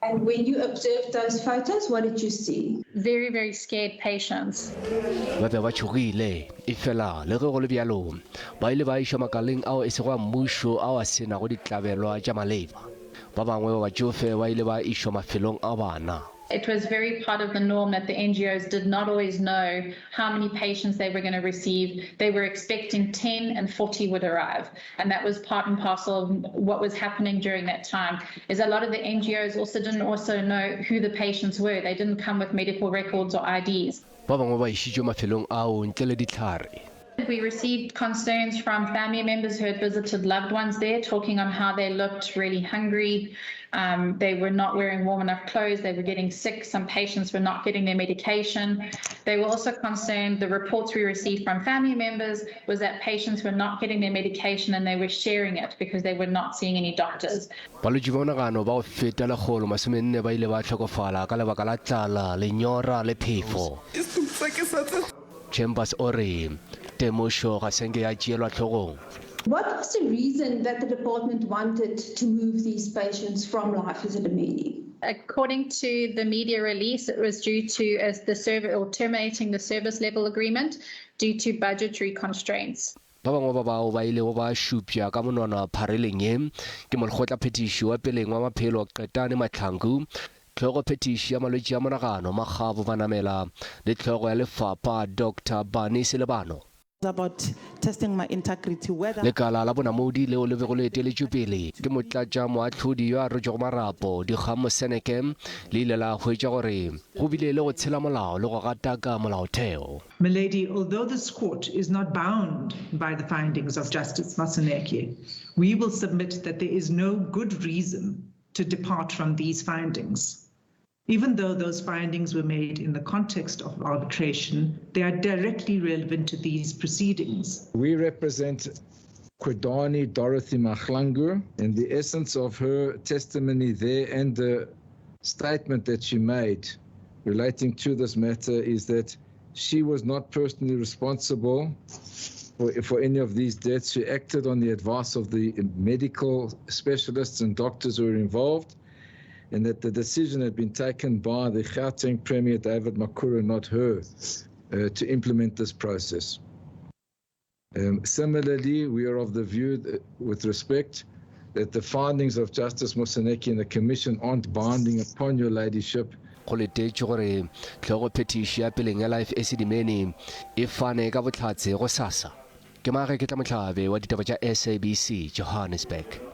And when you observed those photos, what did you see? Very, very scared patients. Ba be ba tšhogile, efela le ge go le bjalo, ba ile ba išwa makaleng ao e sego a mmušo ao a se nago ditlabelwa tša maleba. Ba bangwe ba batšofe ba ile ba išwa mafelong a bana. It was very part of the norm that the NGOs did not always know how many patients they were going to receive. They were expecting 10 and 40 would arrive. And that was part and parcel of what was happening during that time. Is a lot of the NGOs also didn't also know who the patients were. They didn't come with medical records or IDs. Ba bangwe ba išitšwe mafelong ao ntle le dihlare. We received concerns from family members who had visited loved ones there, talking on how they looked really hungry. Um, they were not wearing warm enough clothes. They were getting sick. Some patients were not getting their medication. They were also concerned, the reports we received from family members was that patients were not getting their medication and they were sharing it because they were not seeing any doctors. Balwetši ba monagano ba go feta 140 ba ile ba hlokofala ka lebaka la tlala, lenyora le phefo. Chambers o re temošo ga se nke ya tšeelwa hlogong. What was the reason that the department wanted to move these patients from Life Esidimeni? According to the media release, it was due to as the service or terminating the service level agreement due to budgetary constraints. Ba bangwe ba bao ba ilego ba šupša ka monwana phareleng ye ke molekgotlaphethiši wa peleng wa maphelo Qetani Mahlangu, hlogophethiši ya malwetši a monagano Makgabo Manamela le hlogo ya lefapha Doctor Barney Selebano. About testing my integrity whether. Lekala la bonamodi leo le bego le eteletšwe pele ke motlatšamoahlodi yo a rotšego marapo, Dikgang Moseneke, le ile la hwetša gore go bile le go tshela molao le go gataka molaotheo. Milady, although this court is not bound by the findings of Justice Moseneke, we will submit that there is no good reason to depart from these findings. Even though those findings were made in the context of arbitration, they are directly relevant to these proceedings. We represent Qedani Dorothy Mahlangu, and the essence of her testimony there and the statement that she made relating to this matter is that she was not personally responsible for, for any of these deaths. She acted on the advice of the medical specialists and doctors who were involved, and that the decision had been taken by the Gauteng Premier David Makhura, not her, to implement this process. Similarly, we are of the view, that, with respect, that the findings of Justice Moseneke and the Commission aren't binding upon your ladyship. Go letetšwe gore hlogophethiši ya peleng ya Life Esidimeni e fane ka bohlatse gosasa. Ke Mageketla Mohlabe wa ditaba tša SABC, Johannesburg.